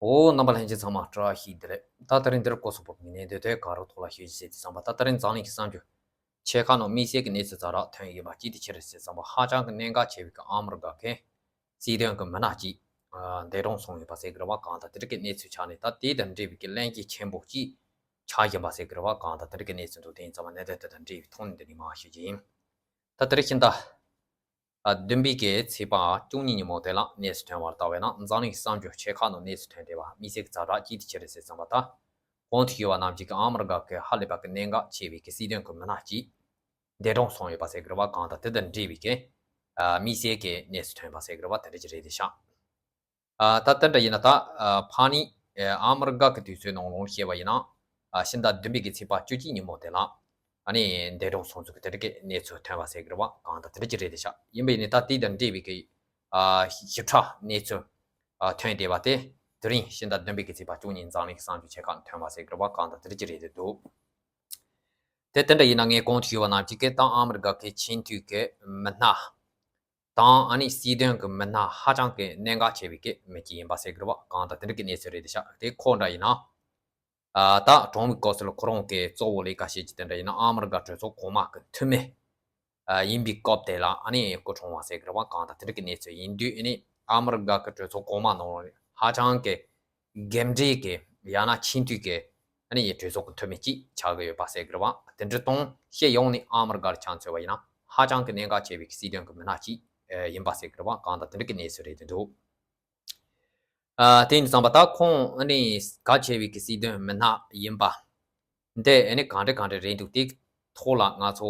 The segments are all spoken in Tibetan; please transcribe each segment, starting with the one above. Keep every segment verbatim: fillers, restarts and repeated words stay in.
འོ། རྣམ་པ་ལྷན་རྒྱས་ཚང་མ་བཀྲ་ཤིས་བདེ་ལེགས། ད་དེ་རིང་འདིར་སྐོར་སོགས་པོ་ངེས་གནས་འདོད་དོན་ག་རོ་ཐོག་ལ་ཤོད་ཅིག་ཟེར་དུས་ཙམ་པ། ད་དེ་རིང་འཛམ་གླིང་གི་གསར་འགྱུར་ཆེ་ཁག་ནང་དམིགས་བསལ་གྱི་གནས་ཚུལ་ཛ་དྲག་ཐོན་ཡོད་པ་ཅི་དེ་ཕྱིར་ཟེར་ཙམ་པ། ཧ་ཅང་གི་གནད་འགག་ཆེ་བའི་གི་ཨ་མི་རི་ཀ་གི་སྲིད་དོན་གྱི་མི་སྣ་གཅིག་འདས་གྲོངས་སོང་ཡོད་པ་ཟེར་གི་རེད་བ། གང་ལྟར་དེ་རིགས་ཀྱི་གནས་ཚུལ་ཆགས་ནས། ད་དེ་དང་འབྲེལ་བའི་གི་གླེང་གཞི་ཆེན་པོ་གཅིག་ཆགས་བཞིན་པ་ཟེར་གི་རེད་བ། གང་ལྟར་དེ་རིགས་ཀྱི་གནས་ཚུལ་འདུག་དེ་ཡིན་ཙམ་པ་གནད་དོན་དེ་དང་འབྲེལ་བའི་ཐོག་ནས་འདི་ནས་མར་ཞུ་རྒྱུ་ཡིན། ད་དེ་རིང་ཕྱི་ཟླ་བདུན་པའི་གི་ཚེས་པ་བཅུ་གཉིས་ཉིན་མོ་དེ་ལ་གནས་ཚུལ་ཐོན་པར་ལྟ་བས་ན། འཛམ་གླིང་གསར་འགྱུར་ཆེ་ཁག་ནང་གནས་ཚུལ་ཐོན་བསྡད་པ་དམིགས་བསལ་གྱི་ཛ་དྲག་ཅི་དེ་ཕྱིར་ཟེར་ཙམ་པ། ད་གོང་དུ་ཞུས་པ་ནང་བཞིན་གྱི་ཨ་མི་རི་ཀ་གི་ཧ་ལས་པ་གི་གནད་འགག་ཆེ་བའི་གི་སྲིད་དོན་གྱི་མི་སྣ་གཅིག་འདས་གྲོངས་སོང་ཡོད་པ་ཟེར་གི་རེད་བ། གང་ལྟར་དེ་དང་འབྲེལ་བའི་གི་དམིགས་བསལ་གྱི་གནས་ཚུལ་ཐོན་པ་ཟེར་གི་རེད་བ། དེ་འདྲ་ཅིག་རེད་དེ་ཤག་ཨ། ད་དེ་འདྲ་ཡིན་ན། ད་ཨ་ཕ་ནི་ཨ་ཨ་མི་རི་ཀ་གི་དུས་ཚོད་ནང་ལོགས་བཤད་པ་ཡིན་ན། ཨ་ཕྱི་ཟླ་བདུན་པའི་གི་ཚེས་པ་བཅུ་གཅིག་ཉིན་མོ་དེ་ལ་ཨ་ནི་འདས་གྲོངས་སོང་ཚུལ་གྱི་དེ་འདྲ་གི་གནས་ཚུལ་ཐོན་པ་ཟེར་གི་རེད་བ། གང་ལྟར་དེ་འདྲ་ཅིག་རེད་དེ་ཤག་ཡིན་པ་ཡིན་ནའི་ད་དེ་དང་འབྲེལ་བའི་གི་ཨ་ཞིབ་ཕྲ་གནས་ཚུལ་ཨ་ཐོན་བསྡད་པ་དེ་དེ་རིང་ཕྱི་ཟླ་བདུན་པའི་གི་ཚེས་པ་བཅུ་གཉིས་འཛམ་གླིང་གི་གསར་འགྱུར་ཆེ་ཁག་ཐོན་པ་ཟེར་གི་རེད་བ། གང་ལྟར་དེ་འདྲ་ཅིག་རེད་དེ་འདུག་དེ་དེ་འདྲ་ཡིན་ན། ངས་གོང་དུ་ཞུས་པ་ནང་བཞིན་གྱི་ད་ཨ་མི་རི་ཀ་གི་ཆེས་མཐོའི་གི་མི་སྣ་དང་ཨ་ནི་སྲིད་དོན་གྱི་མི་སྣ་ཧ་ཅང་གི་གནད་འགག་ཆེ་བའི་གི་མི་གཅིག་ཡིན་པ་ཟེར་གི་རེད་བ། གང་ལྟར་དེ་འདྲ་གི་གནས་ཚུལ་རེད་དེ་ཤག་དེ་ཁོ་འདྲ་ཡིན་ན། ཨ་ད་གྲོངས་པའི་སྐབས་སུ་ལ་ཁོ་རང་གི་གཙོ་བོ་ལས་ཀ་བྱེད་ཀྱི་དེ་འདྲ་ཡིན་ན། ཨ་མི་རི་ཀ་གྲོས་ཚོགས་གོང་མ་གི་འཐུས་མི་ཨ་ཡིན་པའི་སྐབས་དེ་ལ་ཨ་ནི་སྐུ་གྲོངས་པ་ཟེར་གི་རེད་བ། གང་ལྟར་དེ་འདྲ་གི་གནས་ཚུལ་ཡིན་དུས། ཨ་ནི་ཨ་མི་རི་ཀ་གི་གྲོས་ཚོགས་གོང་མ་ནང་ལ་ཧ་ཅང་གི་འགན་འཁྲི་གི་ཡང་ན་ཆེས་མཐོའི་གི་ཨ་ནི་གྲོས་ཚོགས་ཀྱི་འཐུས་མི་གཅིག་ཆགས་ཀྱི་ཡོད་པ་ཟེར་གྱི་རེད་བ། དེ་འདྲ་དང་། སྤྱི་ཡོངས་ནས་ཨ་མི་རི་ཀར་ཆ་མཚོན་པ་ཡིན་ན། ཧ་ཅང་གི་གནད་འགག་ཆེ་བའི་སྲིད་དོན་གྱི་མི་སྣ་གཅིག་ཨེ་ཡིན་པ་ཟེར་གྱི་རེད་བ། གང་ལྟར་དེ་འདྲ་གི་གནས་ཚུལ་རེད་དེ་འདུག་ཨ་དེ་ཡིན་ཙམ་པ་ད་ཁོང་ཨ་ནི་གལ་ཆེ་བའི་སྲིད་དོན་མི་སྣ་ཡིན་པ་འདི་ཨ་ནི་གང་འདྲ་གང་འདྲ་རེད་འདུག་དེའི་ཐོག་ལ་ང་ཚོ་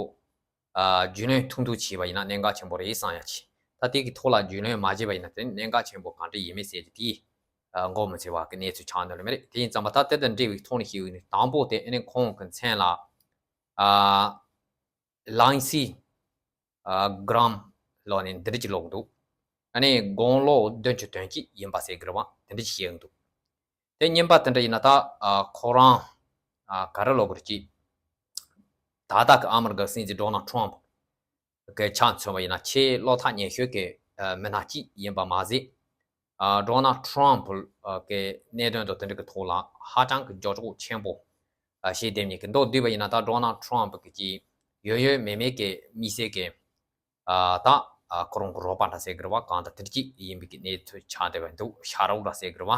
ཨ་རྒྱུས་ལོན་ཐུང་ཐུང་བྱས་པ་ཡིན་ན་གནད་འགག་ཆེན་པོ་རེད་བསམ་ཡ་ཆེ། ད་དེ་གི་ཐོག་ལ་རྒྱུས་ལོན་མ་བྱས་པ་ཡིན་ན་དེ་གནད་འགག་ཆེན་པོ་གང་འདྲ་ཡིན་མིན་ཟེར་གྱི་དེ་ཨ་མགོ་མི་ཚོས་པ་གི་གནས་ཚུལ་ཆགས་འདུག་ལེ་མ་རེད། དེ་ཡིན་ཙམ་པ་ད་དེ་དང་འབྲེལ་བའི་ཐོག་ནས་ཞུས་ཡོད་ནི། དང་པོ་དེ་ཨ་ནི་ཁོང་གི་མཚན་ལ་ཨ་ལིན་སི་ཨ་གྷི་རམ་ལབ་ནས་འདི་འདྲ་ཅིག་ལབ་ཀྱི་འདུག་ཨ་ནི་དགུང་ལོ་བདུན་ཅུ་དོན་གཅིག་ཡིན་པ་ཟེར་གྱི་རེད་བ། དེ་འདྲ་ཅིག་བཤད་ཀྱི་འདུག་དེ་གཉིས་པ་དེ་འདྲ་ཡིན་ན། ད་ཨ་ཁོ་རང་ཨ་ག་རེ་ལབ་དགོས་རེད། ཅིག་ད་ལྟ་གི་ཨ་མི་རི་ཀའི་སྲིད་འཛིན་ཌོ་ནལ་ཊམ་པ་གི་ཆ་མཚོན་པ་ཡིན་ན། ཆེས་བློ་ཐག་ཉེ་ཤོས་ཀྱི་ཨ་མི་སྣ་གཅིག་ཡིན་པ་མ་ཟད། ཨ་ཌོ་ནལ་ཊམ་པ་ཨ་གི་གནད་དོན་དང་དེ་འདྲ་གི་ཐོག་ལ་ཧ་ཅང་གི་རྒྱབ་སྐྱོར་ཆེན་པོ་ཨ་བྱས་བསྡད་མཁན་གྱི་མདོར་བསྡུས་པ་ཡིན་ན། ད་ཌོ་ནལ་ཊམ་པ་གི་ཅིག་ཡོད་ཡོད་མེད་མེད་ཀྱི་དམིགས་བསལ་གྱི་ཨ་ད་ཨ་ཁོ་རང་གི་རོགས་པ་འདྲ་ཟེར་གི་རེད་བ། གང་ལྟར་དེ་འདྲ་ཅིག་ཡིན་པའི་གི་གནས་ཚུལ་ཆགས་བསྡད་པ་འདུག་ཕྱག་རོགས་འདྲ་ཟེར་གི་རེད་བ།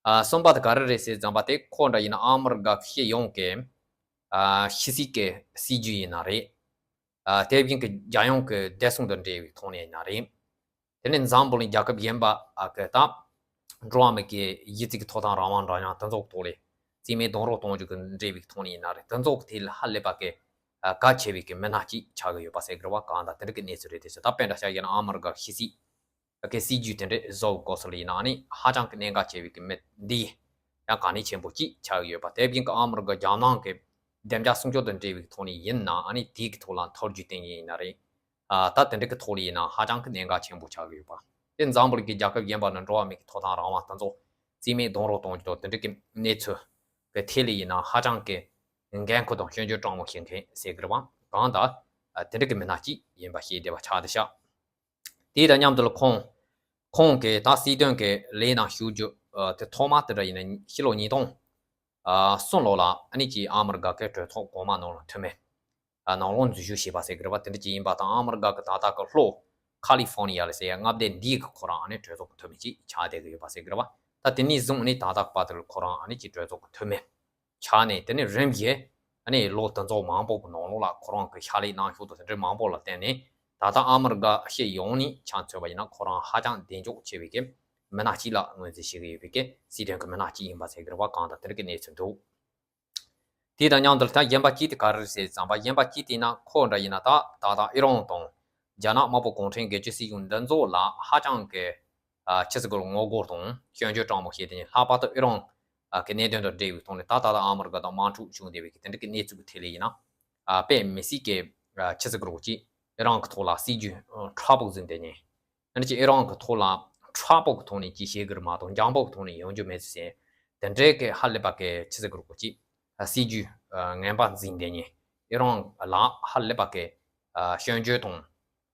ཨ་གསུམ་པ་དེ་ག་རེ་རེད་ཟེར་ཙམ་པ་དེ། ཁོ་འདྲ་ཡིན་ན་ཨ་མི་རི་ཀ་སྤྱི་ཡོངས་ཀྱི་ཨ་ཕྱི་སྲིད་ཀྱི་སྲིད་ཇུས་ཡིན་ན་རེད། ཨ་དེ་བཞིན་གྱི་རྒྱལ་ཡོངས་ཀྱི་བདེ་སྲུང་དང་འབྲེལ་བའི་ཐོག་ནས་ཡིན་ན་རེད། དེ་ནས་འཛམ་བུ་གླིང་རྒྱལ་ཁབ་གཞན་པ་ཨ་གི་ད་འགྲོ་བ་མི་གི་གཞི་རྩའི་གི་ཐོབ་ཐང་རང་དབང་འདྲ་མཉམ་དེ་ཚོ་གི་ཐོག་ལ་རྩིས་མེད་རྡུང་རེས་གཏོང་རྒྱུ་གི་འབྲེལ་བའི་ཐོག་ནས་ཡིན་ན་རེད། དེ་ཚོ་གི་ཐད་ལ་ཧ་ལས་པ་གི་ཨ་གལ་ཆེ་བའི་གི་མི་སྣ་གཅིག་ཆགས་ཀྱི་ཡོད་པ་ཟེར་གི་རེད་བ། གང་ལྟར་དེ་འདྲ་གི་གནས་ཚུལ་རེད་དེ་ཟེར། ད་དཔེ་འདྲ་བཞག་ཡིན་ན་ཨ་མི་རི་ཀ་ཕྱི་སྲིད་གི་སྲིད་ཇུས་དེ་འདྲ་བཟོ་བའི་སྐབས་སུ་ལ་ཡིན་ན། ཨ་ནི་ཧ་ཅང་གི་གནད་འགག་ཆེ་བའི་གི་མི་འདི་ཡང་གལ་གནད་ཆེན་པོ་གཅིག་ཆགས་ཀྱི་ཡོད་པ། དེ་བཞིན་གི་ཨ་མི་རི་ཀ་རྒྱ་ནག་གི་བདེ་འཇགས་སྲུང་སྐྱོབ་དང་འབྲེལ་བའི་ཐོག་ནས་ཡིན་ན། ཨ་ནི་དེའི་གི་ཐོག་ལ་མཐའ་སྐྱོད་བཏང་ཡིན་ན་རེད། ཨ་ད་དེ་འདྲ་གི་ཐོག་ལ་ཡིན་ན་ཧ་ཅང་གི་གནད་འགག་ཆེན་པོ་ཆགས་ཀྱི་ཡོད་པ། དེ་འཛམ་བུ་གླིང་གི་རྒྱལ་ཁབ་གཞན་པ་ནང་འགྲོ་བ་མི་གི་ཐོབ་ཐང་རང་དབང་དེ་ཚོ་རྩིས་མེད་རྡུང་རེས་གཏོང་རྒྱུ་དང་དེ་འདྲ་གི་གནས་ཚུལ་གི་ཐད་ལ་ཡིན་ན་ཧ་ཅང་གི་འགན་ཁུར་དང་སྐྱོན་བརྗོད་དྲང་མོ་བྱེད་མཁན་ཟེར་གི་རེད་བ། གང་ལྟར་ཨ་དེ་འདྲ་གི་མི་སྣ་གཅིག་ཡིན་པ་ཤེས་བདེ་བ་ཆགས་བསྡད་ཤག་དེ་དང་མཉམ་དུ་ལ་ཁོང་ཁོང་གིས་ད་སྲིད་དོན་གྱི་ལས་ནང་ཞུགས་རྒྱུ་ཨ་དེ་ཐོག་མ་དེ་འདྲ་ཡིན་ན་ཕྱི་ལོ་ཉིས་སྟོང་ཨ་གསུམ་ལོ་ལ་ཨ་ནི་ཅིག་ཨ་མི་རི་ཀ་གི་གྲོས་ཚོགས་གོང་མ་ནང་ལ་འཐུས་མི་ཨ་ནང་ལོགས་འཛུལ་ཞུགས་བྱས་པ་ཟེར་གི་རེད་བ། དེ་འདྲ་ཅིག་ཡིན་པ་དང་། ཨ་མི་རི་ཀ་གི་ད་ལྟ་གི་ལྷོ་ཁ་ལི་ཧྥོ་ནི་ཡ་ལ་ཟེར་ཡ་མངའ་སྡེ་འདིའི་གི་ཁོ་རང་ཨ་ནི་གྲོས་ཚོགས་ཀྱི་འཐུས་མི་ཅིག་ཆགས་བསྡད་གི་ཡོད་པ་ཟེར་གི་རེད་བ། ད་དེ་ནས་བཟུང་ཨ་ནི་ད་ལྟ་བར་དུ་ལ་ཁོ་རང་ཨ་ནི་ཅིག་གྲོས་ཚོགས་ཀྱི་འཐུས་མི་ཆགས་ནས། དེ་ནས་རིམ་བཞིན་ཨ་ནི་ལོ་དེ་ཚོ་མང་པོ་གི་ནང་ལོགས་ལ་ཁོ་རང་གི་ཕྱག་ལས་གནང་ཕྱོགས་དང་དེ་འདྲ་མང་པོ་ལ་བརྟེན་ནས། ད་ལྟ་ཨ་མི་རི་ཀ་སྤྱི་ཡོངས་ནས་ཆ་མཚོན་པ་ཡིན་ན་ཁོ་རང་ཧ་ཅང་གདེང་འཇོག་ཆེ་བའི་གི་མི་སྣ་གཅིག་ལ་ངོས་འཛིན་བྱེད་ཀྱི་ཡོད་པའི་གི་སྲིད་དོན་གྱི་མི་སྣ་གཅིག་ཡིན་པ་ཟེར་གི་རེད་བ། གང་ལྟར་དེ་འདྲ་གི་གནས་ཚུལ་འདུག་དེ་དང་མཉམ་དུ་ད་གཞན་པ་གཅིག་དེ་ག་རེ་རེད་ཟེར་ཙམ་པ། གཞན་པ་གཅིག་དེ་ན་ཁོ་འདྲ་ཡིན་ན་ད་ད་ལྟ་ཨི་རན་དང་རྒྱ་ནག་དམར་པོ་གུང་ཁྲན་སྒེར་གཅོད་སྲིད་གཞུང་འདི་ཚོ་ལ་ཧ་ཅང་གི་ཨ་ཕྱི་སྲིད་སྐོར་ངོ་རྒོལ་དང་སྐྱོན་བརྗོད་དྲང་མོ་བྱས་ཏེ། ལྷག་པར་དུ་ཨི་རན་ཨ་གི་གནད་དོན་དང་འབྲེལ་བའི་ཐོག་ནས་ད་ད་ལྟ་ཨ་མི་རི་ཀ་དང་དམག་འཁྲུག་བྱུང་བསྡད་པའི་གི་དེ་འདྲ་གི་གནས་ཚུལ་གི་ཐད་ལ་ཡིན་ན། ཨ་དཔེ་མི་སྲིད་ཀྱི་ཨ་ཕྱི་སྲིད་སྐོར་ཅིག་ཨི་རན་གི་ཐོག་ལ་སྲིད་ཇུས་ཨ་མཁྲེགས་པོ་འཛིན་བསྡད་མཁན། ཨ་ནི་ཅིག་ཨི་རན་གི་ཐོག་ལ་མཁྲེགས་པོ་གི་ཐོག་ནས་ཅིག་བྱེད་དགོས་རེད་མ་གཏོགས་འཇམ་པོ་གི་ཐོག་ནས་ཡོང་རྒྱུ་མེད་ཟེར། དེ་འདྲའི་གི་ཧ་ལས་པ་གི་ཕྱི་སྲིད་སྐོར་ཅིག་ཨ་སྲིད་ཇུས་ཨ་ངན་པ་འཛིན་བསྡད་མཁན། ཨི་རན་ལ་ཧ་ལས་པ་གི་ཨ་སྐྱོན་བརྗོད་དང་།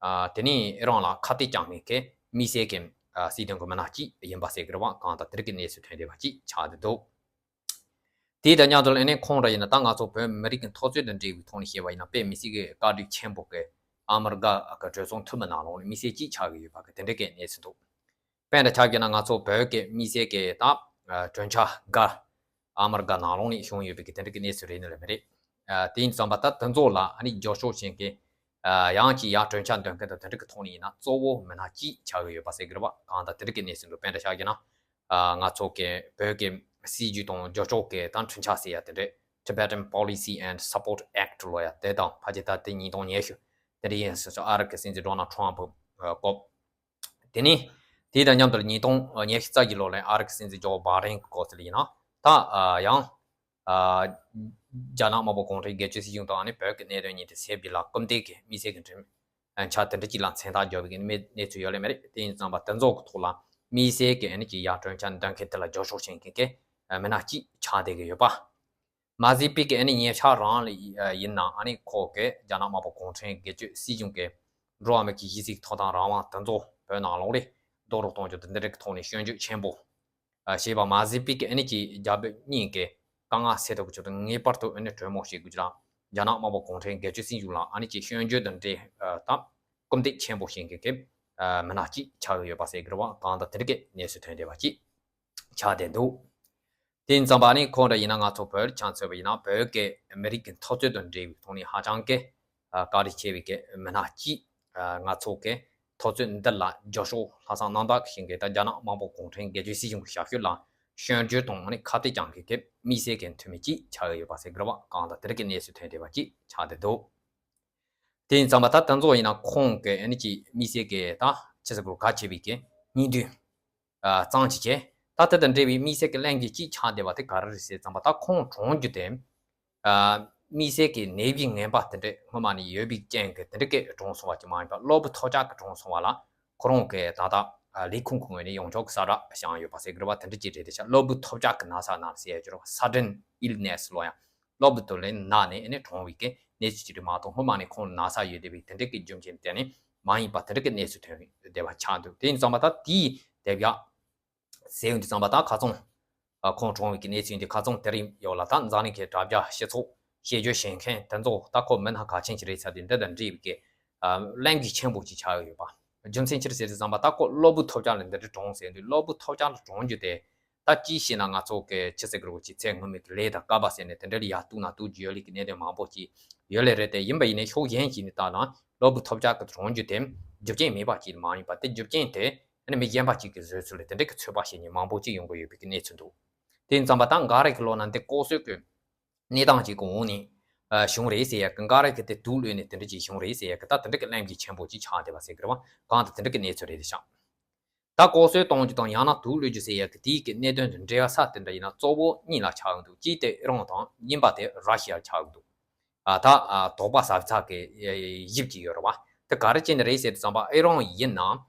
ཨ་དེ་ནས་ཨི་རན་ལ་ཁ་གཏད་བཅག་མཁན་གི་དམིགས་བསལ་གྱི་ ཨ་སྲིད་དོན་གྱི་མི་སྣ་གཅིག་ཡིན་པ་ཟེར་གི་རེད་བ། གང་ལྟར་དེ་རིགས་ཀྱི་གནས་ཚུལ་ཐོན་བསྡད་པ་གཅིག་ཆགས་བསྡད་འདུག་དེ་དང་མཉམ་དུ་ལ་ཨ་ནི་ཁོང་ར་ཡིན་ན་ད་ང་ཚོ་བོད་མི་རིགས་ཀྱི་འཐབ་རྩོད་དང་འབྲེལ་བའི་ཐོག་ནས་བཤད་པ་ཡིན་ན་དཔེ་མི་སྲིད་ཀྱི་བཀའ་དྲིན་ཆེན་པོ་གི་ཨ་མི་རི་ཀ་གི་གྲོས་ཚོགས་འཐུས་མི་ནང་ལོགས་ནས་མི་སེར་གཅིག་ཆགས་ཀྱི་ཡོད་པ་གི་དེ་འདྲ་གི་གནས་ཚུལ་འདུག་དཔེ་འདྲ་ཆགས་ཀྱི་ན་ང་ཚོ་བོད་ཀྱི་མི་སེར་གྱི་ད་གྲོས་འཆར་འགའ་ཨ་མི་རི་ཀ་ནང་ལོགས་ནས་བྱུང་ཡོད་པའི་གི་དེ་འདྲ་གི་གནས་ཚུལ་རེད་ནི་ལ་མི་རེད། དེ་ཡིན་ཙམ་པ་ད་དེ་ཚོ་ལ་ཨ་ནི་རྒྱབ་སྐྱོར་བྱེད་མཁན་ཡང་གཅིག་ཡང་གྲོས་འཆར་འདོན་མཁན་དང་དེ་འདྲ་གི་ཐོག་ནས་ཡིན་ན་གཙོ་བོ་མི་སྣ་གཅིག་ཆགས་ཀྱི་ཡོད་པ་ཟེར་གི་རེད་བ། གང་ལྟར་དེ་འདྲ་གི་གནས་ཚུལ་འདུག་དཔེ་འདྲ་ཆགས་ཀྱི་ན། ང་ཚོ་གི་བོད་ཀྱི་སྲིད་ཇུས་དང་རྒྱབ་སྐྱོར་གྱི་དང་མཐུན་ཆ་ཟེར་ཡ་དེ་འདྲས་Tibetan Policy and Support Act ལོ་ཡ་དེ་དང་ཕལ་ཆེར་ད་དེ་ཉིས་སྟོང་ཉི་ཤུ་དེ་འདྲས་ཡིན་ཟེར་ཨ་རི་གི་སྲིད་འཛིན་ཌོ་ནལ་ཊམ་ཕི་སྐོར། དེ་ནས་དེ་དང་མཉམ་དུ་ཉིས་སྟོང་ཉི་ཤུ་རྩ་བཞི་ལོ་ལ་ཨ་རི་གི་སྲིད་འཛིན་ཇོ་བྷའི་ཌེན་གྱི་སྐོར་ཟེར་ཡིན་ན་ད་ཡང་རྒྱ་ནག་དམར་པོ་གུང་ཁྲན་སྒེར་གཅོད་སྲིད་གཞུང་དང་ནི་བོད་ཀྱི་གནད་དོན་གཉིས་དེ་སེལ་རྒྱུ་ལ་སྐུལ་འདེད་ཀྱི་དམིགས་བསལ་གྱི་འགྲེམས་འཆར་དེ་འདྲ་ཅིག་ལ་མཚན་རྟགས་བརྒྱབ་པའི་གནས་གནས་ཚུལ་ཡོད་ལེ་མེད་རེད། དེ་ཡིན་ཙང་པ་དེ་ཚོ་གི་ཐོག་ལ་དམིགས་བསལ་གྱི་ཨ་ནི་ཀྱི་ཡར་གྲོས་འཆར་འདོན་མཁན་དེ་ལ་རྒྱབ་སྐྱོར་བྱེད་མཁན་གྱི་མི་སྣ་གཅིག་ཆགས་བསྡད་ཀྱི་ཡོད་པ། མ་ཟད་པའི་གི་ཨ་ནི་ཉེ་ཆར་རང་ལ་ཡིན་ན་ཨ་ནི་ཁོ་གི་རྒྱ་ནག་དམར་པོ་གུང་ཁྲན་སྒེར་གཅོད་སྲིད་གཞུང་གི་འགྲོ་བ་མི་གི་གཞི་རྩའི་ཐོབ་ཐང་རང་དབང་དེ་ཚོ་བོད་ནང་ལོགས་ལས་རྡོག་རོལ་གཏོང་རྒྱུ་དེ་འདི་འདྲ་གི་ཐོག་ནས་སྐྱོན་བརྗོད་ཆེན་པོ་བྱས་པ་མ་ཟད་པའི་གི་ཨ་ནི་ཀྱི་རྒྱ་བོད་གཉིས་ཀྱི་དཀའ་ངལ་སེལ་ཐུབ་རྒྱུ་དེ་ངེས་པར་དུ་ཨ་ནི་གྲོས་མོལ་བྱེད་དགོས་རྒྱུ་དང་རྒྱ་ནག་དམར་པོ་གུང་ཁྲན་སྒེར་གཅོད་སྲིད་གཞུང་ལ་ཨ་ནི་ཀྱི་སྐྱོན་བརྗོད་དང་འབྲེལ་དང་སྐུལ་འདེད་ཆེན་པོ་བྱེད་མཁན་གྱི་མི་སྣ་གཅིག་ཆགས་ཀྱི་ཡོད་པ་ཟེར་གྱི་རེད་བ། གང་ལྟར་དེ་འདྲ་གི་གནས་ཚུལ་ཐོན་བསྡད་པ་གཅིག་ཆགས་བསྡད་འདུག་དེ་ཡིན་ཙང་པ་ནི་ཁོང་འདྲ་ཡིན་ན་ང་ཚོ་བོད་ཆ་མཚོན་པ་ཡིན་ན་བོད་ཀྱི་མི་རིགས་ཀྱི་འཐབ་རྩོད་དང་འབྲེལ་བའི་ཐོག་ནས་ཧ་ཅང་གི་བཀའ་དྲིན་ཆེ་བའི་གི་མི་སྣ་གཅིག་ང་ཚོ་གི་འཐབ་རྩོད་འདི་ལ་རྒྱབ་སྐྱོར་ལྷག་བསམ་རྣམ་དག་བྱེད་མཁན་དང་རྒྱ་ནག་དམར་པོ་གུང་ཁྲན་སྒེར་གཅོད་སྲིད་གཞུང་གི་ཞབས་ཞུ་ལ་སྐྱོན་བརྗོད་དང་ནི་ཁ་གཏད་བཅག་མཁན་གྱི་དམིགས་བསལ་གྱི་འཐུས་མི་གཅིག་ཆགས་ཡོད་པ་ཟེར་གི་རེད་བ། གང་ལྟར་དེ་རིགས་ཀྱི་གནས་ཚུལ་ཐོན་བསྡད་པ་གཅིག་ཆགས་བསྡད་འདུག་དེ་ཡིན་ཙང་པ་ད་དེ་ཚོ་ཡིན་ན་ཁོང་གི་ཨ་ནི་ཀྱི་དམིགས་བསལ་གྱི་ད་ཆི་ཟེར་དགོས་གལ་ཆེ་བའི་གི་སྙིང་བསྡུས་གཙང་ཆེ་ཆེ། ད་དེ་དང་འབྲེལ་བའི་དམིགས་བསལ་གྱི་གླེང་གཞི་གཅིག་ཆགས་བསྡད་པ་དེ་ག་རེ་རེད་ཟེར་ཙམ་པ་ད་ཁོང་གྲོངས་རྒྱུ་དེ་དམིགས་བསལ་གྱི་ནད་གཞི་ངན་པ་དེ་འདྲ་སྔོན་མ་ནས་ཡོད་པའི་རྐྱེན་གྱིས་དེ་འདྲ་གི་གྲོངས་སོང་བ་ཅིག་མ་ཡིན་པ་གློ་བུར་ཐོལ་རྒྱག་གི་གྲོངས་སོང་བ་ལ་ཁོ་རང་གི་ད་ལྟ་ལས་ཁུངས་ཀྱི་ངོས་ནས་ཡོངས་ཁྱབ་ཀྱི་གསལ་བསྒྲགས་བྱུང་ཡོད་པ་ཟེར་གི་རེད་བ། དེ་འདྲ་ཅིག་རེད་དེ་ཤག་གློ་བུར་ཐོལ་རྒྱག་གི་ན་ཚ་ན་ཟེར་ཡ་ཅིག་རེད་བ། Sudden illness ལོ་ཡང་གློ་བུར་དུ་ལན་ན་ནས་ཨ་ནི་གྲོངས་པའི་གི་གནས་ཚུལ་ཅིག་རེད་མ་གཏོགས་སྔོན་མ་ནས་ཁོང་ན་ཚ་ཡོད་བསྡད་པའི་དེ་འདྲ་གི་རྒྱུ་མཚན་དེ་ནི་མ་ཡིན་པ་དེ་འདྲ་གི་གནས་ཚུལ་ཐོན་བསྡད་པ་ཆགས་འདུག་དེ་ཡིན་ཙང་མ་ད་དེའི་དེབ་ཡག་ཟེར་ཡོང་དུས་ཙམ་པ་ད་ཁ་ཚང་ཁོང་གྲོངས་པའི་གི་གནས་ཚུལ་འདི་ཁ་ཚང་དེ་རིང་ཡོད་ལ་ད་འཛམ་གླིང་གི་དྲ་རྒྱ་སྤྱི་ཚོགས་ཤེས་རྒྱུ་ཤེས་མཁན་དེ་ཚོ་ད་ཁོ་མི་སྣ་གལ་ཆེན་ཅིག་རེད་ཚར་དུས་འདི་དང་འབྲེལ་བའི་གི་གླེང་གཞི་ཆེན་པོ་ཅིག་ཆགས་ཡོད་པ། རྒྱུ་མཚན་ཅི་རེད་ཟེར་དུས་ཙམ་པ་ད་ཁོ་གློ་བུར་ཐོལ་རྒྱག་ལ་འདི་འདྲ་གྲོངས་ཟེར་དུས་གློ་བུར་ཐོལ་རྒྱག་ལ་གྲོངས་རྒྱུ་དེ། ད་ཅིའི་ཕྱིར་ན་ང་ཚོ་གི་ཆི་ཟེར་གི་རེད་ཅིག་ཚེ་སྔོན་མའི་གི་ལས་དང་སྐལ་བ་ཟེར་ནས་དེ་འདྲ་ལ་ཡར་གཏུག་ན་གཏུག་རྒྱུ་ཡོད་ལེ་གི་གནད་དོན་མང་པོ་ཅིག་ཡོད་ལེ་རེད་དེ། ཡིན་པ་ཡིན་ནའི་ཕྱོགས་གཞན་ཞིག་ནས་ལྟ་ན་གློ་བུར་ཐོལ་རྒྱག་གི་གྲོངས་རྒྱུ་དེ་རྒྱུ་རྐྱེན་མེད་པ་ཅིག་མ་ཡིན་པ་དེ་རྒྱུ་རྐྱེན་དེ་ཨ་ནི་མི་གཞན་པ་ཅིག་གི་བཟོས་ཚུལ་ལ་དེ་འདྲ་གི་ཚོད་དཔག་བྱེད་མཁན་མང་པོ་ཅིག་ཡོང་གི་ཡོད་པའི་གི་གནས་ཚུལ་འདུག་དེ་ཡིན་ཙམ་པ་ད་འགའ་རེ་གི་ལོ་ན་འདི་ལྐོག་གསོད་གི་གནས་སྟངས་ཅིག་གི་འོག་ནས་བྱུང་རེད་ཟེར་ཡ་གི་འགའ་རེ་གི་དེ་དུག་བླུགས་ནས་དེ་འདྲ་ཅིག་བྱུང་རེད་ཟེར་ཡ་གི་ད་དེ་འདྲ་གི་གླེང་གཞི་ཆེན་པོ་ཅིག་ཆགས་བསྡད་པ་ཟེར་གི་རེད་བ། གང་དུ་དེ་འདྲ་གི་གནས་ཚུལ་རེད་དེ་ཤག་ད་ལྐོག་གསོད་གཏོང་རྒྱུ་དང་ཡང་ན་དུག་བླུགས་རྒྱུ་ཟེར་ཡ་གི་དེའི་གི་གནད་དོན་དང་འབྲེལ་བ་ས་དེ་འདྲ་ཡིན་ན་གཙོ་བོ་གཉིས་ལ་ཆགས་ཀྱི་འདུག་གཅིག་དེ་ཨི་རན་དང་གཉིས་པ་དེ་ར་ཤི་ཡ་ཆགས་ཀྱི་འདུག་ཨ་ད་ཨ་དོགས་པ་ཟ་ཚགས་ཀྱི་ཡ་ཡ་ཡ་ཞིབ་ཅིག་ཡོད་རེད་བ། དེ་ག་རེ་བྱས་ནས་རེད་ཟེར་དུས་ཙམ་པ་ཨི་རན་ཡིན་ན་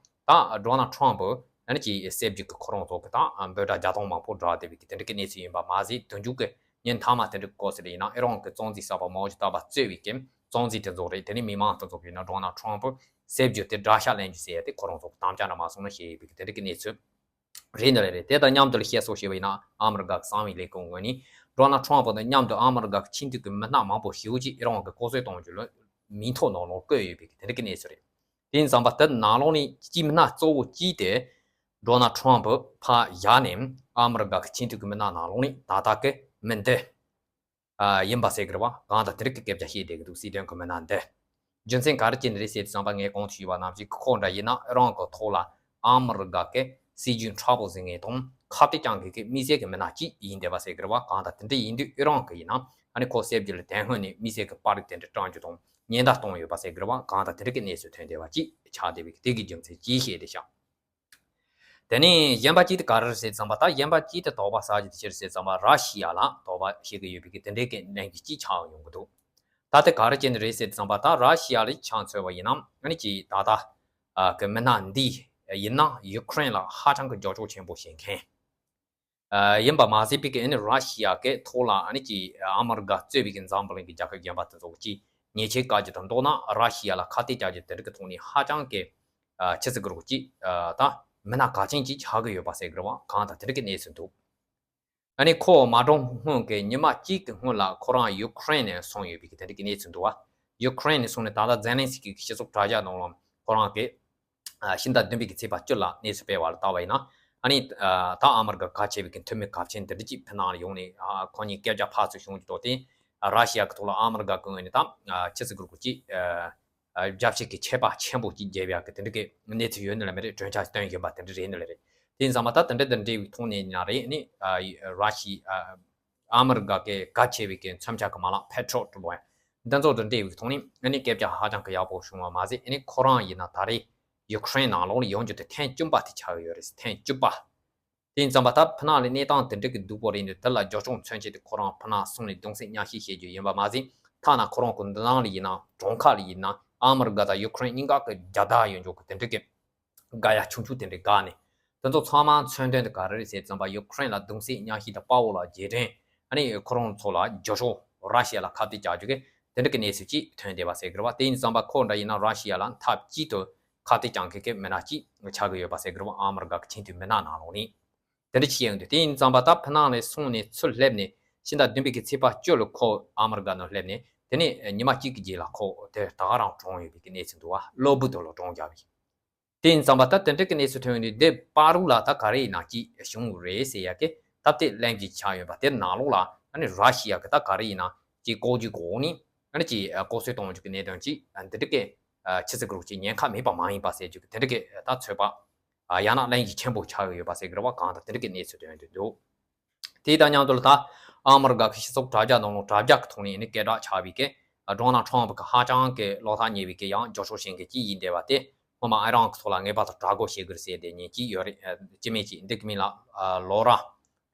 ད་ཌོ་ནལ་ཊམ་ཕི་ཨ་ནི་ཀྱི་སྲིད་བྱུས་ཀྱི་ཁོ་རང་ཚོ་གི་ད་འབོད་སྒྲ་བརྒྱ་སྟོང་མང་པོ་བསྒྲགས་བསྡད་པའི་གི་དེ་འདྲ་གི་གནས་ཚུལ་ཡིན་པ་མ་ཟད་དུས་མཇུག་གི་ཉིན་མཐའ་མ་དེ་འདྲ་གི་སྐོར་ཟེར་ཡིན་ན་ཨི་རན་གྱི་གཙོ་འཛིན་གསར་པ་མའོ་ཇི་ཏཱ་པ་གཙོས་པའི་གི་གཙོ་འཛིན་དེ་ཚོ་རེད། དེ་ནས་མི་མང་དེ་ཚོ་གི་ཡིན་ན་ཌོ་ནལ་ཊམ་ཕི་སྲིད་བྱུས་དེ་དགྲ་ཤ་ལེན་རྒྱུ་ཟེར་ཡ་དེ་ཁོ་རང་ཚོ་གི་དམ་བཅའ་འདྲ་མ་སོང་ན་བཤད་ཡོད་པའི་གི་དེ་འདྲ་གི་གནས་ཚུལ་རེད་ནི་རེད། རེད་དེ་དང་མཉམ་དུ་ལ་བཤད་སོགས་བྱས་པ་ཡིན་ན་ཨ་མི་རི་ཀ་གི་གསང་བའི་ལས་ཁུངས་ངོས་ནས་ཌོ་ནལ་ཊམ་ཕི་དང་མཉམ་དུ་ཨ་མི་རི་ཀ་གི་ཆེས་མཐོའི་གི་མི་སྣ་མང་པོ་ཞེ་པོ་ཅིག་ཨི་རན་གྱི་ལྐོག་གསོད་གཏོང་རྒྱུ་ལ་མིང་ཐོ་ནང་ལོགས་བཀོད་ཡོད་པའི་གི་དེ་འདྲ་གི་གནས་ཚུལ་རེད། དེ་ཡིན་ཙང་པ་དེ་ནང་ལོགས་ནས་སྤྱི་མི་སྣ་གཙོ་བོ་གཅིག་དེ་ཌོ་ནལ་ཊམ་ཕི་ཕར་བཞག་ནས་ཨ་མི་རི་ཀ་གི་ཆེས་མཐོའི་གི་མི་སྣ་ནང་ལོགས་ནས་ད་ལྟ་གི་མི་འདི་ཨ་ཡིན་པ་ཟེར་གི་རེད་བ། གང་ལྟར་དེ་རིགས་ཀྱི་སྐད་ཆ་བཤད་བསྡད་གི་འདུག་སྲིད་དོན་གི་མི་སྣ་འདི། རྒྱུ་མཚན་ག་རེ་བྱས་ནས་རེད་ཟེར་དུས་ཙམ་པ་ངས་གོང་དུ་ཞུས་པ་ནང་བཞིན་ཁོ་འདྲ་ཡིན་ན་ཨི་རན་གི་ཐོག་ལ་ཨ་མི་རི་ཀ་གི་སྲིད་ཇུས་ཁྲ་པོ་ཟིན་ངེས་དང་ཁ་གཏད་བཅག་མཁན་གི་དམིགས་བསལ་གི་མི་སྣ་གཅིག་ཡིན་བསྡད་པ་ཟེར་གི་རེད་བ། གང་ལྟར་དེ་འདྲ་ཡིན་དུས་ཨི་རན་གི་ཡིན་ན་ཨ་ནི་ཁོ་སྲིད་ཇུས་ལ་དེ་སྔོན་ནས་དམིགས་བསལ་གི་པར་རིས་དེ་འདྲ་བཀྲམ་རྒྱུ་དང་ཉེན་བརྡ་གཏོང་ཡོད་པ་ཟེར་གི་རེད་བ། གང་ལྟར་དེ་འདྲ་གི་གནས་ཚུལ་ཐོན་བསྡད་པ་གཅིག་ཆགས་བསྡད་པའི་དེ་གི་རྒྱུ་མཚན་གཅིག་བཤད་བསྡད་ཤག་དེ་ནས་གཞན་པ་གཅིག་དེ་ག་རེ་རེད་ཟེར་ཙམ་པ། ད་གཞན་པ་གཅིག་དེ་དོགས་པ་ཟ་རྒྱུ་དེ་ཅི་རེད་ཟེར་ཙམ་པ། ར་ཤི་ཡ་ལ་དོགས་པ་བྱེད་ཀྱི་ཡོད་པའི་གི་དེ་འདྲའི་གི་གནད་འགག་གཅིག་ཆགས་ཡོང་གི་འདུག་ད་དེ་ག་རེ་བྱས་ནས་རེད་ཟེར་ཙམ་པ། ད་ར་ཤི་ཡ་ལ་ཆ་མཚོན་པ་ཡིན་ན་ཨ་ནི་ཀྱི་ད་ལྟ་གི་མི་སྣ་འདི་ཡིན་ན་ཡུ་ཀེ་རེན་ལ་ཧ་ཅང་གི་རྒྱབ་སྐྱོར་ཆེན་པོ་བྱེད་མཁན། ཡིན་པ་མ་ཟད་པའི་གི་ཨ་ནི་ར་ཤི་ཡ་གི་ཐོག་ལ་ཨ་ནི་ཀྱི་ཨ་མི་རི་ཀ་གཙོས་པའི་གི་འཛམ་བུ་གླིང་གི་རྒྱལ་ཁབ་གཞན་པ་དེ་ཚོ་གི་ཉེས་ཆད་བཀལ་རྒྱུ་དང་མདོར་ན་ར་ཤི་ཡ་ལ་ཁ་གཏད་བཅག་རྒྱུ་དེ་འདྲ་གི་ཐོག་ནས་ཧ་ཅང་གི་ཆི་ཟིག་རུག་ཅིག་ད་ མི་སྣ་གལ་ཆེན་ཅིག་ཆགས་ཀྱི་ཡོད་པ་ཟེར་གི་རེད་བ། གང་ལྟར་དེ་འདྲ་གི་གནས་ཚུལ་འདུག་ཨ་ནི་ཁོ་མ་གྲོངས་སྔོན་གྱི་ཉི་མ་གཅིག་གི་སྔོན་ལ་ཁོ་རང་ཡུ་ཁུ་རེན་ནས་སོང་ཡོད་པའི་གི་དེ་འདྲ་གི་གནས་ཚུལ་འདུག་བ། ཡུ་ཁུ་རེན་ནས་སོང་ནས་ད་ལྟ་ཛེ་ལན་སི་ཀི་གི་སྤྱི་ཚོགས་དྲ་རྒྱ་ནང་ལ་ཁོ་རང་གི་ཕྱི་ཟླ་བདུན་པའི་གི་ཚེས་པ་བཅུ་ལ་གནས་ཚུལ་སྤེལ་བ་ལ་ལྟ་བ་ཡིན་ན། ཨ་ནི་ད་ཨ་མི་རི་ཀ་གལ་ཆེ་བའི་གི་འཐུས་མི་གལ་ཆེན་དེ་འདྲ་ཅིག་ཕི་ནང་ལ་ཡོང་ནས་ཁོ་གཉིས་སྐད་ཆ་ཕར་ཚུར་བྱུང་གི་འདུག་སྟེ། ར་ཤི་ཡ་གི་ཐོག་ལ་ཨ་མི་རི་ཀ་གི་ངོས་ནས་ད་ཆི་ཟེར་དགོས་རེད་གོ། ཅིག་རྒྱལ་སྤྱི་གི་ཆད་པ་ཆེན་པོ་ཅིག་བརྒྱབ་ཡག་གི་དེ་འདྲ་གི་གནས་ཚུལ་ཡོད་ནི་ལ་མི་རེད། གྲོས་འཆར་བཏོན་བཞིན་པ་དེ་འདྲ་རེད་ནི་ལ་རེད། དེ་ཡིན་ཙང་མ་ད་དེ་འདྲ་དང་འབྲེལ་བའི་ཐོག་ནས་ཡིན་ན་རེད། ཨ་ནི་ར་ཤི་ཡ་ཨ་མི་རི་ཀ་གི་གལ་ཆེ་བའི་གི་མཚོན་ཆ་གི་མ་ལག་པེ་ཊྲོ་ཊི་ལོ་ཡ་འདི་ཚོ་དང་འབྲེལ་བའི་ཐོག་ནས་ཨ་ནི་སྐད་ཆ་ཧ་ཅང་གི་ཡག་པོ་བྱུང་བ་མ་ཟད། ཨ་ནི་ཁོ་རང་ཡིན་ན་ད་རེས་ཡུ་ཁུ་རེན་ནང་ལོགས་ལ་ཡོང་རྒྱུ་དེ་ཐེངས་བཅུ་པ་དེ་ཆགས་ཡོད་རེད། ཐེངས་བཅུ་པ། དེ་ཡིན་ཙང་མ་ད་ཕི་ནང་ལ་གནས་སྟངས་དེ་འདྲ་གི་སྡུག་པོ་རེད་འདུག་དེ་ལ་རྒྱབ་སྐྱོར་མཚོན་ཆེད་དུ་ཁོ་རང་ཕི་ནང་སོང་ནས་གདུང་སེམས་མཉམ་སྐྱེད་བྱེད་རྒྱུ་ཡིན་པ་མ་ཟད། ཐ་ན་ཁོ་རང་གི་འདི་ནང་ལ་ཡིན་ན་གྲོང་ཁ་ལ་ཡིན་ན་ཨ་མི་རི་ཀ་དང་ཡུ་ཁུ་རེན་གཉིས་ཀ་གི་རྒྱལ་དར་ཡོད་འཇོག་གི་དེ་འདྲ་གི་དགའ་ཡ་ཆུང་ཆུང་དེ་འདྲ་དགའ་ནས། དེ་ཚོ་ཚང་མ་མཚོན་དོན་དེ་ག་རེ་རེད་ཟེར་ཙམ་པ་ཡུ་ཁུ་རེན་ལ་གདུང་སེམས་མཉམ་སྐྱེད་དང་དཔའ་བོ་ལ་རྗེས་དྲན། ཨ་ནི་ཁོ་རང་ཚོ་ལ་རྒྱབ་སྐྱོར་ར་ཤི་ཡ་ལ་ཁ་གཏད་བཅག་རྒྱུ་གི་དེ་འདྲ་གི་གནས་ཚུལ་ཅིག་ཐོན་བསྡད་པ་ཟེར་གི་རེད་བ། དེ་ཡིན་ཙང་པ་ཁོ་འདྲ་ཡིན་ན་ར་ཤི་ཡ་ལ་མཐའ་གཅིག་ཏུ་ཁ་གཏད་བཅག་མཁན་གྱི་མི་སྣ་གཅིག་ཆགས་ཀྱི་ཡོད་པ་ཟེར་གི་རེད་བ། ཨ་མི་རི་ཀ་གི་ཆེས་མཐོའི་མི་སྣ་ནང་ལོགས་ནས་དེ་འདྲ་ཅིག་ཡོང་དུས། དེ་ཡིན་ཙང་པ་ད་ཕི་ནང་ནས་སོང་ནས་ཚུར་སླེབས་ནས་ཕྱི་ཟླ་བདུན་པའི་གི་ཚེས་པ་བཅུ་ལ་ཁོ་ཨ་མི་རི་ཀ་ནང་སླེབས་ནས་དེ་ནས་ཉི་མ་གཅིག་གི་རྗེས་ལ་ཁོ་དེ་ད་ག་རང་གྲོངས་ཡོད་པའི་གི་གནས་ཚུལ་འདུག་བ། གློ་བུར་དུ་ལ་གྲོངས་བཞག་པའི། དེ་ཡིན་ཙང་པ་ད་དེ་འདྲ་གི་གནས་ཚུལ་ཐོན་ཡོང་དུས་དེ་བར་དུ་ལ་ད་ག་རེ་ཡིན་ན་ཅིག་བྱུང་རེད་ཟེར་ཡ་གི་ད་དེ་གླེང་གཞི་ཆགས་ཡོད་པ་དེ་ནང་ལོགས་ལ་ཨ་ནི་ར་ཤི་ཡ་གི་ད་ག་རེ་ཡིན་ན་ཅིག་ལྐོག་ཇུས་གོ་ནི་ཨ་ནི་ཅིག་ལྐོག་གསོད་གཏོང་རྒྱུ་གི་གནད་དོན་ཅིག་འདི་འདྲ་གི་ཆི་ཟེར་དགོས་རེད་གོ། ཅིག་ཉེན་ཁ་མེད་པ་མ་ཡིན་པ་ཟེར་རྒྱུ་གི་དེ་འདྲ་གི་ད་ཚོད་དཔག་ཡང་ན་གླེང་གཞི་ཆེན་པོ་ཆགས་ཡོད་པ་ཟེར་གི་རེད་བ། གང་ལྟར་དེ་འདྲ་གི་གནས་ཚུལ་ཐོན་ཡོང་དུས་འདུག་དེ་དང་མཉམ་དུ་ལ་ད་ཨ་མི་རི་ཀ་གི་སྤྱི་ཚོགས་དྲ་རྒྱ་ནང་ལ་དྲ་རྒྱ་གི་ཐོག་ནས་ནི་སྐད་གྲགས་ཆགས་པའི་གི་ཌོ་ནལ་ཊམ་གི་ཧ་ཅང་གི་བློ་ཐག་ཉེ་བའི་གི་ཡང་རྒྱབ་སྐྱོར་བྱེད་མཁན་གཅིག་ཡིན་བསྡད་པ་དེ། སྔོན་མ་ཨི་རན་གི་ཐོག་ལ་ངེས་པར་དུ་དྲག་རྒོལ་བྱེད་དགོས་ཟེར་དེ་ཉན་གཅིག་ཡོད་རེད། ཅི་མེད་ཅིག་འདི་གི་མིང་ལ་ལོ་ར་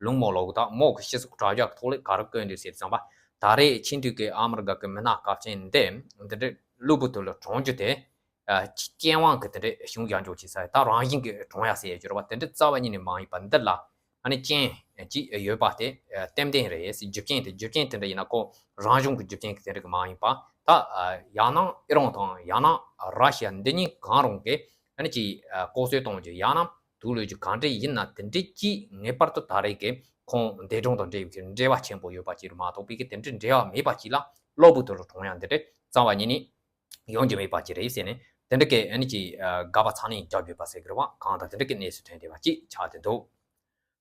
ལུང་མོ་ལོ་གི་ད་མོ་གི་སྤྱི་ཚོགས་དྲ་རྒྱ་གི་ཐོག་ལ་ག་རེ་བཀོད་འདུག་ཟེར་ཙམ་པ། ད་རེས་ཆེས་མཐོའི་གི་ཨ་མི་རི་ཀ་གི་མི་སྣ་གལ་ཆེན་འདི་འདི་འདྲ་གློ་བུར་དུ་ལ་གྲོངས་རྒྱུ་དེ། ཨ་ཅི་རྐྱེན་དབང་གིས་དེ་འདྲ་བྱུང་ཡག་འཇོག་བྱེད་ས་ད་རང་བཞིན་གྱིས་གྲོངས་ཡག་ཟེར་ཡག་ཅིག་རེད་བ། དེ་འདྲ་རྩ་བ་ཉིད་ནས་མ་ཡིན་པ་འདི་ལ་ཨ་ནི་རྐྱེན་ཅིག་ཡོད་པ་དེ་ཏན་ཏན་རེད། རྒྱུ་རྐྱེན་དེ་རྒྱུ་རྐྱེན་དེ་འདྲ་ཡིན་ན་ཁོ་རང་བྱུང་གི་རྒྱུ་རྐྱེན་གྱི་དེ་འདྲ་གི་མ་ཡིན་པ་ད་ཡང་ན་ཨི་རན་དང་ཡང་ན་ར་ཤི་ཡ་འདི་གཉིས་གང་རུང་གིས་ཨ་ནི་ཅིག་ལྐོག་གསོད་གཏོང་རྒྱུ། ཡང་ན་དུག་བླུགས་རྒྱུ་གང་འདྲ་ཡིན་ན་དེ་འདྲ་ཅིག་ངེས་པར་དུ་ད་རེས་ཀྱི་ཁོང་འདས་གྲོངས་དང་འབྲེལ་བའི་འབྲེལ་བ་ཆེན་པོ་ཡོད་པ་ཅིག་མ་གཏོགས་པའི་གི་དེ་འདྲ་འབྲེལ་བ་མེད་པ་ཅིག་ལ་གློ་བུར་དུ་ལ་གྲོངས་ཡག་འདི་འདྲ་རྩ་བ་ཉིད་ནས་ཡོང་རྒྱུ་མེད་པ་ཅིག་རེད་ཟེར་ནས་དེ་འདྲ་གི་ཨ་ནི་ཅིག་དགག་པ་ཚ་ནན་རྒྱབ་ཡོད་པ་ཟེར་གི་རེད་བ། གང་ལྟར་དེ་འདྲ་གི་གནས་ཚུལ་ཐོན་བསྡད་པ་ཅིག་ཆགས་བསྡད་འདུག་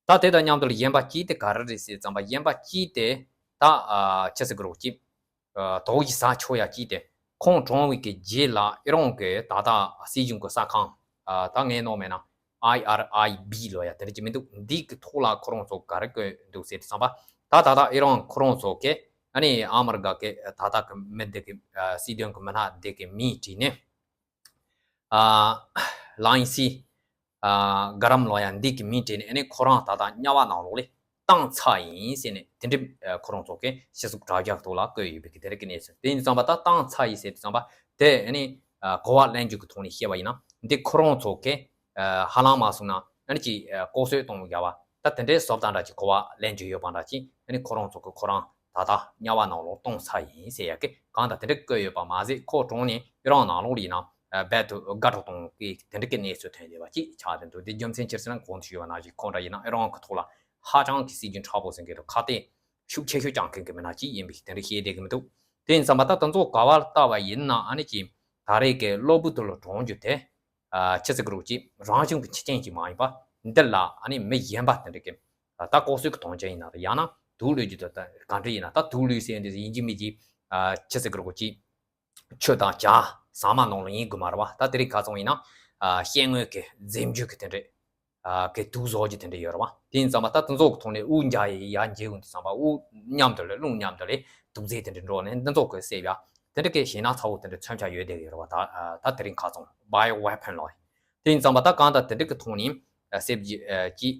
ད་དེ་དང་མཉམ་དུ་ལ་གཞན་པ་གཅིག་དེ་ག་རེ་རེད་ཟེར་ཙམ་པ། གཞན་པ་གཅིག་དེ་ད་ཨ་ཆི་ཟེར་གི་རེད་གོ། ཅིག་ཨ་དོགས་ཀྱིས་ཟ་ཆོག་ཡག་གཅིག་དེ་ཁོང་གྲོངས་པའི་གི་རྗེས་ལ་ཨི་རན་གི་ད་ལྟ་སྲིད་གཞུང་གི་གསར་ཁང་ཨ་ད་ངས་ནོར་མེད་ན་ཨའི་ཨར་ཨའི་བི་ལབ་ཡག་དེ་འདྲ་ཅིག་མི་འདུག་འདི་གི་ཐོག་ལ་ཁོ་རང་ཚོ་ག་རེ་བཀོད་འདུག་ཟེར་ཙམ་པ། ད་ད་ལྟ་ཨི་རན་ཁོ་རང་ཚོ་གི་ཨ་ནི་ཨ་མི་རི་ཀ་གི་ད་ལྟ་གི་མི་འདི་གི་ཨ་སྲིད་དོན་གི་མི་སྣ་འདི་གི་མིང་བྲིས་ནས། ཨ་ལའིན་སི་ཨ་གྷ་རམ་ལབ་ཡག་འདི་གི་མིང་བྲིས་ནས་ཨ་ནི་ཁོ་རང་ད་ལྟ་དམྱལ་བ་ནང་ལོགས་ལ་བཏང་ཚར་ཡིན་ཟེར་ནས་དེ་འདྲའི་ཨ་ཁོ་རང་ཚོ་གི་སྤྱི་ཚོགས་དྲ་རྒྱ་ཐོག་ལ་བཀོད་ཡོད་པའི་གི་དེ་རིགས་ཀྱི་གནས་ཚུལ། དེ་ཡིན་ཙམ་པ་ད་བཏང་ཚར་ཡིན་ཟེར་དུས་ཙམ་པ་དེ་ཨ་ནི་ཨ་གོ་བ་ལེན་རྒྱུ་གི་ཐོག་ནས་བཤད་པ་ཡིན་ན་འདི་ཁོ་རང་ཚོ་གི་ཨ་ཧ་ལམ་མ་སོང་ན་ཨ་ནི་ཅིག་ཨ་ལྐོག་གསོད་གཏོང་རྒྱུ་བ་ད་དེ་འདྲའི་བཟོ་ལྟ་འདྲ་ཅིག་གོ་བ་ལེན་རྒྱུ་ཡོད་པ་འདྲ་ཅིག་ཨ་ནི་ཁོ་རང་ཚོ་གི་ཁོ་རང་ད་ལྟ་དམྱལ་བ་ནང་ལོགས་གཏོང་ཚར་ཡིན་ཟེར་ཡག་གི་གང་ལྟར་དེ་འདྲ་བཀོད་ཡོད་པ་མ་ཟད། ཁོ་གྲོངས་ནས་ཨི་རན་ནང་ལོགས་ལ་ཡིན་ན་ཨ་རྦད་དེ་དགའ་སྤྲོ་གཏོང་གི་དེ་འདྲ་གི་གནས་ཚུལ་ཐོན་བསྡད་པ་ཅིག་ཆགས་བསྡད་འདུག་དེ་རྒྱུ་མཚན་ཅི་ཟེར་ན་གོང་དུ་ཞུས་པ་ནང་བཞིན་ཁོ་འདྲ་ཡིན་ན་ཨི་རན་གི་ཐོག་ལ་ཧ་ཅང་གི་སྲིད་ཇུས་མཁྲེགས་པོ་ཟིན་གི་འདུག་ཁ་གཏད་ཤུགས་ཆེ་ཤོས་བཅངས་མཁན་གི་མི་སྣ་ཅིག་ཡིན་པའི་དེ་འདྲ་བཤད་བསྡད་གི་མི་འདུག་དེ་ཡིན་ཙམ་པ་ད་དེ་ཚོ་ག་བ་ལ་ལྟ་བ་ཡིན་ན་ཨ་ནི་ཅིག་ད་རེས་ཀྱི་གློ་བུར་དུ་ལ་གྲོངས་རྒྱུ་དེ་ཨ་ཆི་ཟེར་གི་རེད་གོ། ཅིག་རང་བྱུང་གི་འཆི་རྐྱེན་ཅིག་མ་ཡིན་པ་འདི་ལ་ཨ་ནི་མི་གཞན་པ་དེ་འདྲ་གི་ད་ལྐོག་གསོད་ཀྱི་དོན་རྐྱེན་ཡིན་ན་ཡང་ན་དུག་བླུགས་རྒྱུ་དེ་ད་ག་འདྲ་ཡིན་ན་ད་དུག་བླུགས་ཟེར་འདི་ཡིན་གཅིག་མིན་གཅིག་ཨ་ཆི་ཟེར་གི་རེད་གོ། ཅིག་ཆུ་དང་ཇ་ཟ་མ་ནང་ལ་ཡིན་དགོས་མ་རེད་བ། ད་དེ་རིང་ཁ་སང་ཡིན་ན་ཨ་ཤེལ་དངོས་ཀྱི་རྫས་འགྱུར་གྱི་དེ་འདྲ་ཨ་གི་དུག་བཟོ་རྒྱུ་དེ་འདྲ་ཡོད་རེད་བ། དེ་ཡིན་ཙམ་པ་ད་དེ་ཚོ་གི་ཐོག་ནས་དབུགས་འཇགས་ཡི་ཡར་འཇིབ་ཡོང་དུས་ཙམ་པ་དབུགས་མཉམ་དུ་ལས་རླུང་མཉམ་དུ་ལས་དུག་རྫས་དེ་འདྲ་འགྲོ་ནས་འདི་ཚོ་གི་བསྲེག་ཡ་དེ་འདྲ་གི་ཞེད་སྣང་ཚ་བོ་དེ་འདྲ་མཚོན་ཆ་ཡོད་བསྡད་ཡོད་རེད་བ། ད་ཨ་ད་དེ་རིང་ཁ་སང་bio weapon་ལ་དེ་ཡིན་ཙམ་པ་ད་གང་ལྟར་དེ་འདྲ་གི་ཐོག་ནས་ཨ་བསྲེག་རྒྱུ་ཨ་ཅིག་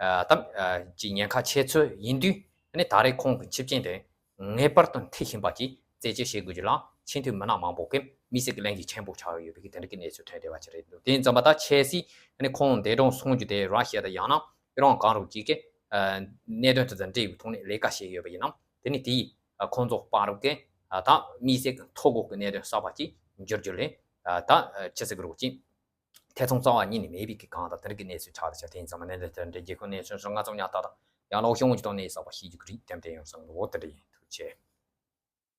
ཨ་ད་ཨ་ཅིག་ཉེན་ཁ་ཆེ་ཚོད་ཡིན་དུས་ཨ་ནི་ད་རེས་ཁོང་གི་འཆི་རྐྱེན་དེ་ངེས་པར་དུ་འཐུས་ཤིང་པ་ཅིག་རྩད་གཅོད་བྱེད་དགོས་རྒྱུ་ལ་ཆེས་མཐོའི་མི་སྣ་མང་པོ་གིས་དམིགས་བསལ་གྱི་ལན་གྱི་ཆེན་པོ་ཆགས་ཡོད་པའི་གི་དེ་འདྲ་གི་གནས་ཚུལ་ཐོན་བསྡད་པ་ཅིག་རེད་འདུག་དེ་ཡིན་ཙམ་པ་ད་ཆབ་སྲིད་ཨ་ནི་ཁོང་འདས་གྲོངས་སོང་རྒྱུ་དེ་ར་ཤི་ཡ་དང་ཡང་ན་ཨི་རན་གང་རུང་ཅིག་གིས་ཨ་གནད་དོན་དེ་དང་འབྲེལ་བའི་ཐོག་ནས་ལས་ཀ་བྱས་ཡོད་པ་ཡིན་ན་དེ་ནི་དེ་ཡིས་ཨ་ཁོང་ཚོ་བར་གྱི་ཨ་ད་དམིགས་བསལ་གྱི་ཐོ་འགོད་ཀྱི་གནད་དོན་གསར་པ་ཅིག་འགྱུར་རྒྱུ་ལས་ཨ་ད་ཆི་ཟེར་གི་རེད་གོ། ཅིག་ཐེ་ཚོམ་རྩ་བ་ཉིད་ནས་མེད་པའི་གི་གང་དང་དེ་རིགས་ཀྱི་གནས་ཚུལ་ཆགས་ཏེ་ཆ་དེ་ཡིན་ཙང་མ་ནས་ལས་དེ་འདྲའི་རྒྱལ་ཁབ་གནས་ཚུལ་སོགས་ང་ཚོ་ཉག་ཐག་དང་ཡང་ལོག་ཤོང་གི་དོན་ནས་བསགས་པ་ཤེས་རྒྱུ་གི་རིགས་ཏན་ཏན་ཡོང་སོང་ལོ་དེ་འདྲ་ཡིན། ཐུགས་རྗེ་ཆེ།